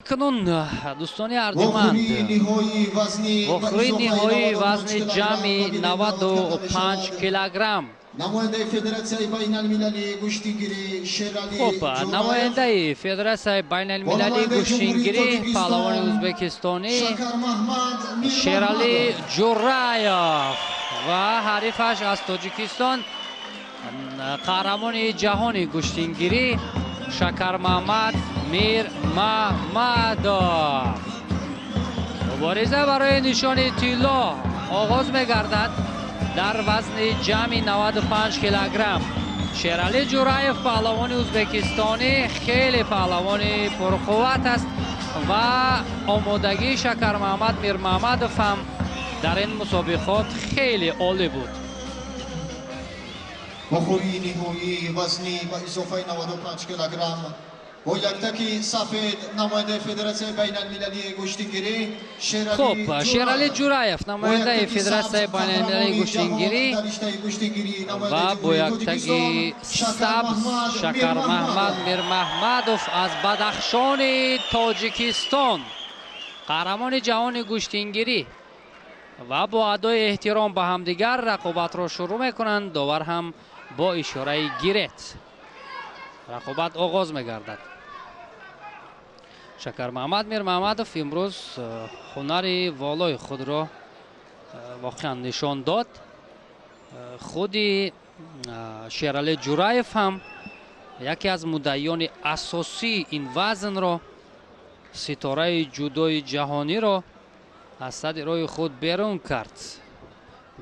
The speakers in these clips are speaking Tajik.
Акнун, дӯстони арҷманд, вохӯрии ниҳоии вазни ҷамъи 95 килограмм. Намояндаи Федератсияи байналмилалии гӯштингирӣ Шералӣ Хуб, намояндаи Федератсияи байналмилалии гӯштингирӣ, паҳлавони ӯзбекистонӣ Шералӣ Ҷураев ва ҳарифаш аз Тоҷикистон, қаҳрамони ҷаҳони гӯштингирӣ Шакармаҳмад Мирмаҳмадов. Мубориза барои нишони тилло оғоз мегардад дар вазни ҷамъи 95 килограмм. Шералӣ Ҷураев, паҳлавони ӯзбекистонӣ, хеле паҳлавони пурқувват аст ва омодагии Шакармаҳмад Мирмаҳмадов ҳам дар ин мусобиқот хеле олӣ буд. Вохӯрии ниҳоии вазни ба изофаи 95 килограмм: бо яктаки сафед намояндаи Федератсияи байналмилалии гӯштингирӣ. Хуб, Шералӣ Ҷураев, намояндаи Федератсияи байналмилалии гӯштингирӣ, ва бо яктаги сабз Шакармаҳмад Мирмаҳмадов аз Бадахшони Тоҷикистон, қаҳрамони ҷаҳони гӯштингирӣ. Ва бо адои эҳтиром ба ҳамдигар рақобатро шурӯъ мекунанд. Довар ҳам бо ишораи гирет рақобат оғоз мегардад. Шакармаҳмад Мирмаҳмадов имрӯз ҳунари волои худро воқеан нишон дод. Худи Шералӣ Ҷураев ҳам яке аз муддаиёни асосии ин вазнро, ситораи ҷудои ҷаҳониро аз сади роҳи худ берун кард,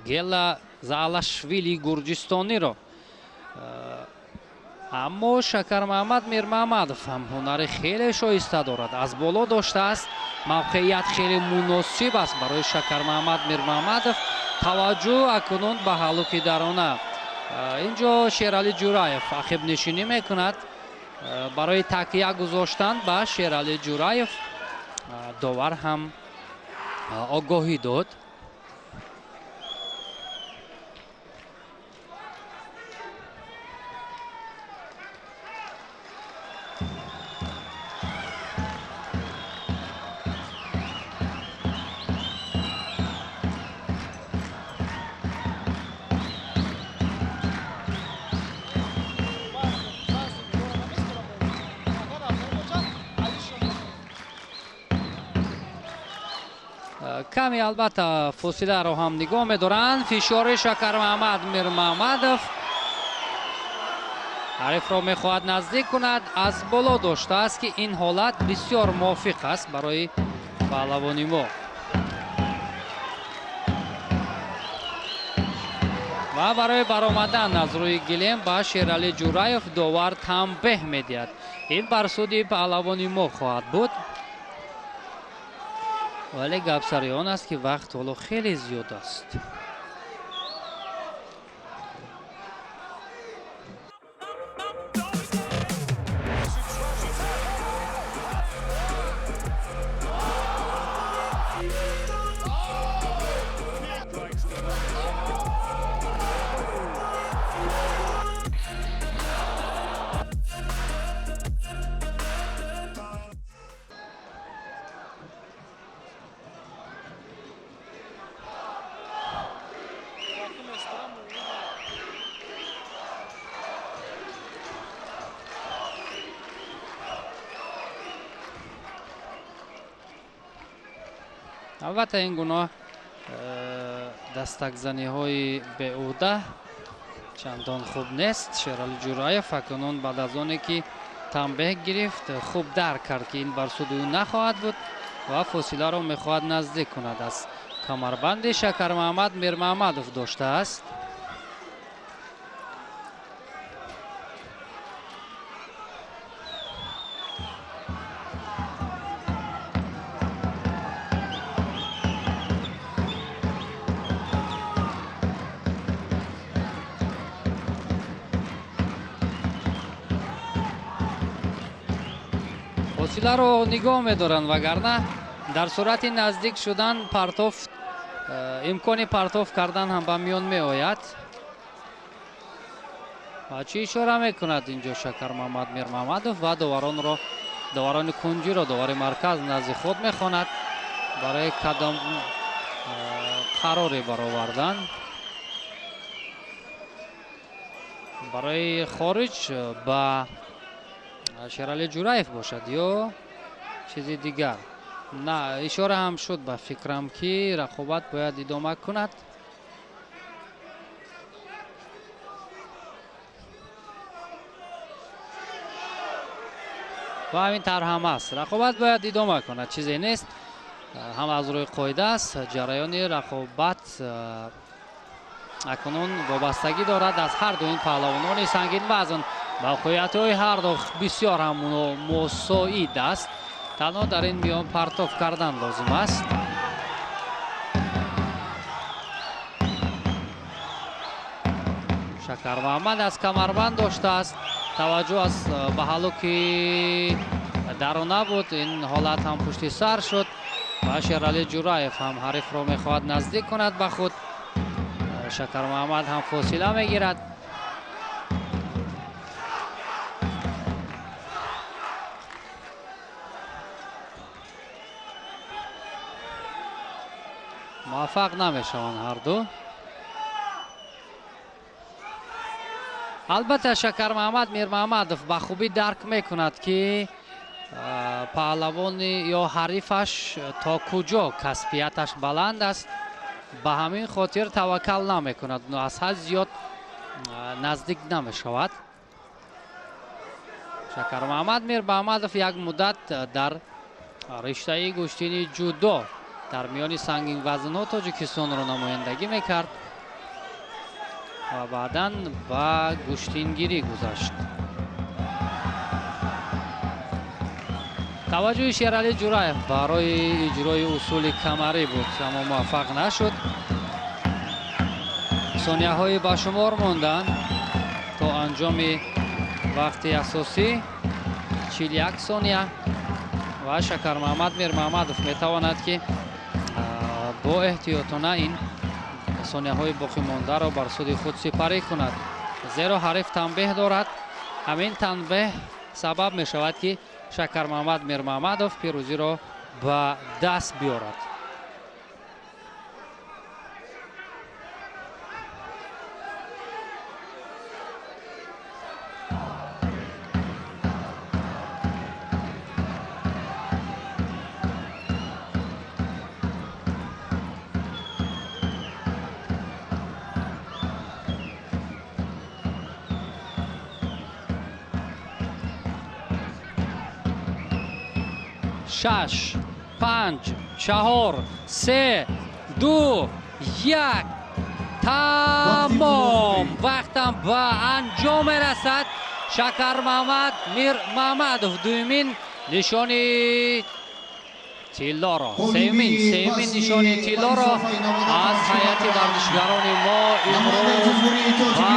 Гела Заалашвили гурҷистониро. Аммо Шакармаҳмад Мирмаҳмадов ҳам ҳунари хеле шоиста дорад, аз боло доштааст. Мавқеият хеле муносиб аст барои Шакармаҳмад Мирмаҳмадов. Таваҷҷӯҳ акнун ба ҳалуки дарона. Инҷо Шералӣ Ҷураев ақибнишинӣ мекунад. Барои такя гузоштан ба Шералӣ Ҷураев довар ҳам огоҳӣ дод. Каме албатта фосиларо ҳам нигоҳ медоранд. Фишори Шакармаҳмад Мирмаҳмадов, ҳарифро мехоҳад наздик кунад, аз боло доштааст, ки ин ҳолат бисёр мувофиқ аст барои паҳлавони мо. Ва барои баромадан аз рӯи гилем ба Шералӣ Ҷураев довар танбеҳ медиҳад. Ин бар суди паҳлавони мо хоҳад буд, вале гап сари он аст, ки вақт ҳоло хеле зиёд аст. Албатта, ин гуна дастакзаниҳои беуҳда чандон хуб нест. Шералӣ Ҷураев акнун баъд аз оне ки танбеҳ гирифт, хуб дарк кард, ки ин бар суди ӯ нахоҳад буд ва фосиларо мехоҳад наздик кунад. Аз камарбанди Шакармаҳмад Мирмаҳмадов доштааст. Фосиларо нигоҳ медоранд, вагарна дар сурати наздик шудан партоф, имкони партоф кардан ҳам ба миён меояд. Ва чӣ ишора мекунад инҷо Шакармаҳмад Мирмаҳмадов ва доваронро Доварони кунҷиро довари марказ назди худ мехонад барои кадом қароре баровардан. Барои хориҷ ба Шералӣ Ҷураев бошад ё чизи дигар. На, ишора ҳам шуд ба фикрам, ки рақобат бояд идома кунад. Ва ҳамин тавр ҳам аст. Рақобат бояд идома кунад, чизе нест. Ҳам аз рӯи қоида аст. Ҷараёни рақобат акнун вобастагӣ дорад аз ҳар ду ин паҳлавонони сангинвазн. Мавқеиятҳои ҳар ду бисёр ҳам мусоид аст. Танҳо дар ин миён партоф кардан лозим аст. Шакармуҳаммад аз камарбанд доштааст. Таваҷҷӯҳ аз ба ҳалуки дарона буд. Ин ҳолат ҳам пушти сар шуд ва Шералӣ Ҷураев ҳам ҳарифро мехоҳад наздик кунад ба худ. Шакармуҳаммад ҳам фосила мегирад. Муваффақ намешаванд ҳар ду. Албатта, Шакармуҳаммад Мирмаҳмадов ба хубӣ дарк мекунад, ки паҳлавони ё ҳарифаш то куҷо касбияташ баланд аст. Ба ҳамин хотир таваккал намекунад, аз ҳад зиёд наздик намешавад. Шакармуҳаммад Мирмаҳмадов як муддат дар риштаи гӯштини ҷудо дар миёни сангинвазнҳо Тоҷикистонро намояндагӣ мекард ва баъдан ба гӯштингирӣ гузашт. Таваҷҷӯҳи Шералӣ Ҷураев барои иҷрои усули камарӣ буд, аммо муваффақ нашуд. Сонияҳои ба шумор монданд то анҷоми вақти асосӣ, 41 сония, ва Шакармуҳаммад Мирмаҳмадов метавонад, ки бо эҳтиётона ин сонияҳои боқимондаро бар суди худ сипарӣ кунад, зеро ҳариф танбеҳ дорад. Ҳамин танбеҳ сабаб мешавад, ки Шакармуҳаммад Мирмаҳмадов пирӯзиро ба даст биёрад. 6, 5, 4, 3, 2, 1. Тамом. Вақтам ба анҷом мерасад. Шакармуҳаммад Мирмаҳмадов дуюмин нишони тиллоро, сеюмин нишони тиллоро аз ҳайати варзишгарони мо имрӯз ба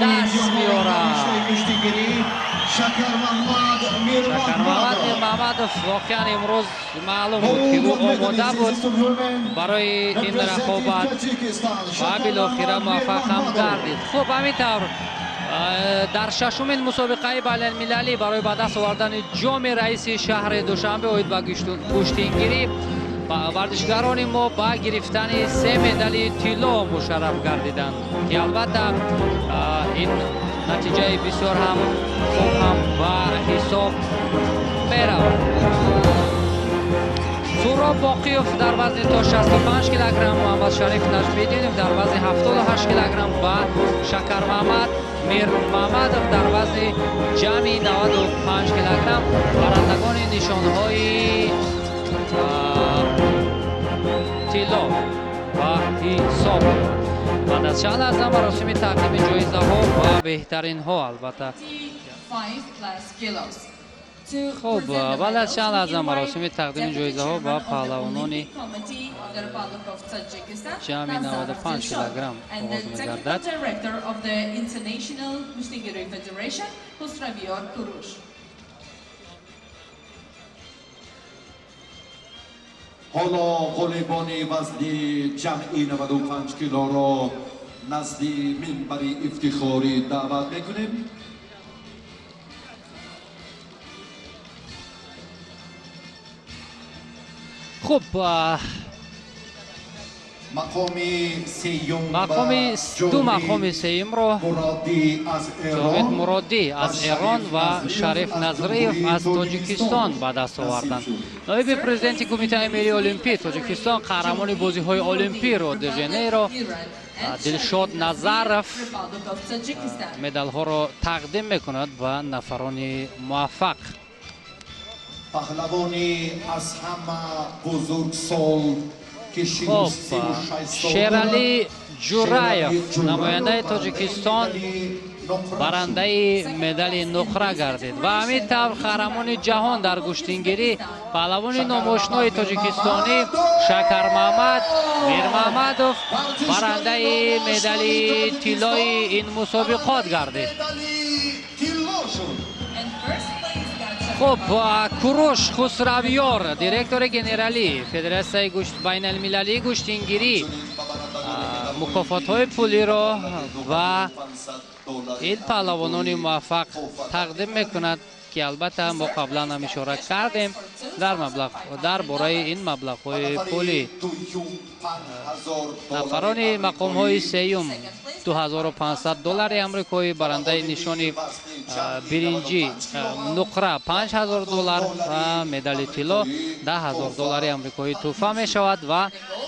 даст меорад. Шакармуҳаммад Мирмаҳмадов воқеан имрӯз маълум буд, ки ӯ омода буд барои ин рақобат ва билохира муваффақ ҳам гардид. Хуб, ҳамин тавр дар шашумин мусобиқаи байналмилалӣ барои ба даст овардани ҷоми раиси шаҳри Душанбе оид ба гӯштингирӣ варзишгарони мо ба гирифтани се медали тилло мушарраф гардиданд, ки албатта ин натиҷаи бисёр ҳам хуб ҳам ба ҳисоб меравад. Суроб Боқиев дар вазни то 65 килограмм, Муҳаммадшариф Наҷмиддинов дар вазни 78 килограмм ва Шакармуҳаммад Мирмаҳмадов дар вазни ҷамъи 95 килограмм барандагони нишонҳои тилло ба ҳисоб. Баъд аз чанд лаҳза маросими тақдими ҷоизаҳо ба беҳтаринҳо албатта. Хуб, баъд аз чанд лаҳза маросими тақдими ҷоизаҳо ба паҳлавонони ҷамъи 95 килограмм оғоз мегардад. Ҳоло ғолибони вазни ҷамъи 95 килоро назди минбари ифтихорӣ даъват мекунем. Хуб, Мақоми сеюм мақоми ду, мақоми сеюмро Ҷовид Муродӣ аз Эрон ва Шариф Назриев аз Тоҷикистон ба даст оварданд. Ноиби президенти Кумитаи миллии олимпии Тоҷикистон, қаҳрамони бозиҳои олимпии Рио де Жанейро Дилшод Назаров медалҳоро тақдим мекунад ба нафарони муваффақ. Паҳлавони аз ҳама бузургсол. Хуб, Шералӣ Ҷураев, намояндаи Тоҷикистон, барандаи медали нуқра гардид. Ва ҳамин тавр қаҳрамони ҷаҳон дар гӯштингирӣ, паҳлавони номошинои тоҷикистонӣ Шакармаҳмад Мирмаҳмадов барандаи медали тиллои ин мусобиқот гардид. Хуб, Куруш Хусравиёр, директори генералии Федератсияи байналмилалии гӯштингирӣ, мукофотҳои пулиро ба ин паҳлавонони муваффақ тақдим мекунад, ки албатта мо қаблан ҳам ишора кардем дар бораи ин маблағҳои пулӣ. Нафарони мақомҳои сеюм 2500 доллари амрикоӣ, барандаи нишони биринҷӣ нуқра 5000 доллар ва медали тилло 10 000 доллари амрикоӣ тӯҳфа мешавад. Ва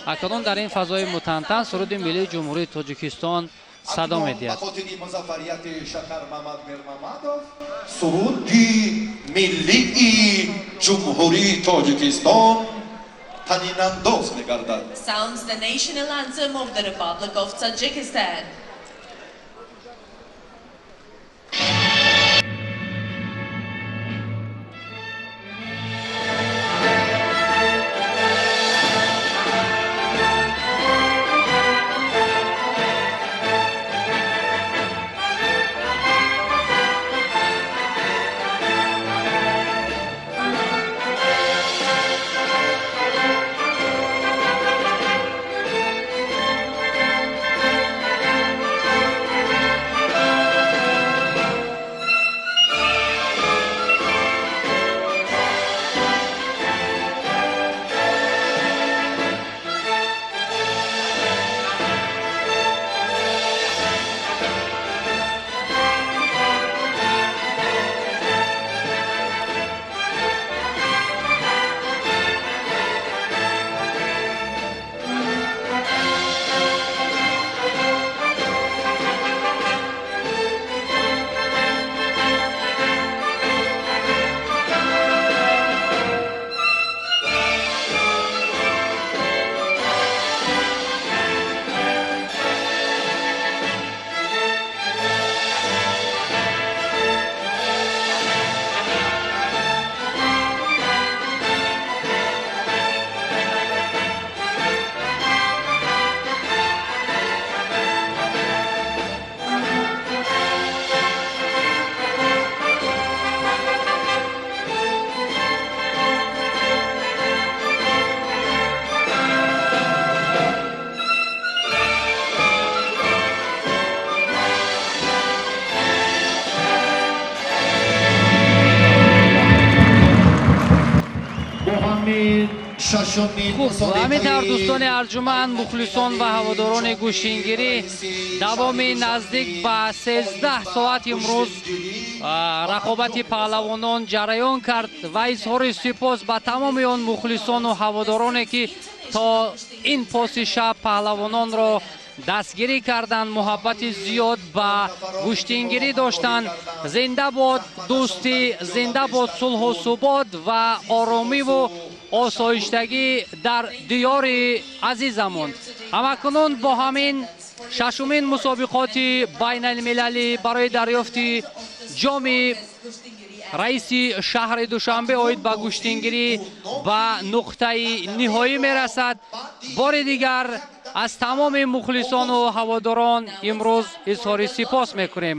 акнун дар ин фазои мутантан суруди миллии Ҷумҳурии Тоҷикистон садо медиҳад. Суруди миллии Ҷумҳурии Тоҷикистон танинандоз мегардад. Sounds the national anthem of the Republic of Tajikistan. Хуб, ҳамин тавр, дӯстони арҷуманд, мухлисон ва ҳаводорони гӯштингирӣ, давоми наздик ба 13 соат имрӯз рақобати паҳлавонон ҷараён кард ва изҳори сипос ба тамоми он мухлисону ҳаводороне, ки то ин поси шаб паҳлавононро дастгирӣ карданд, муҳаббати зиёд ба гӯштингирӣ доштанд. Зинда бод дӯстӣ, зинда бод сулҳу субот ва оромиву осоиштагӣ дар диёри азизамон. Ҳамакунун бо ҳамин шашумин мусобиқоти байналмилалӣ барои дарёфти ҷоми раиси шаҳри Душанбе оид ба гӯштингирӣ ба нуқтаи ниҳоӣ мерасад. Бори дигар аз тамоми мухлисону ҳаводорон имрӯз изҳори сипос мекунем.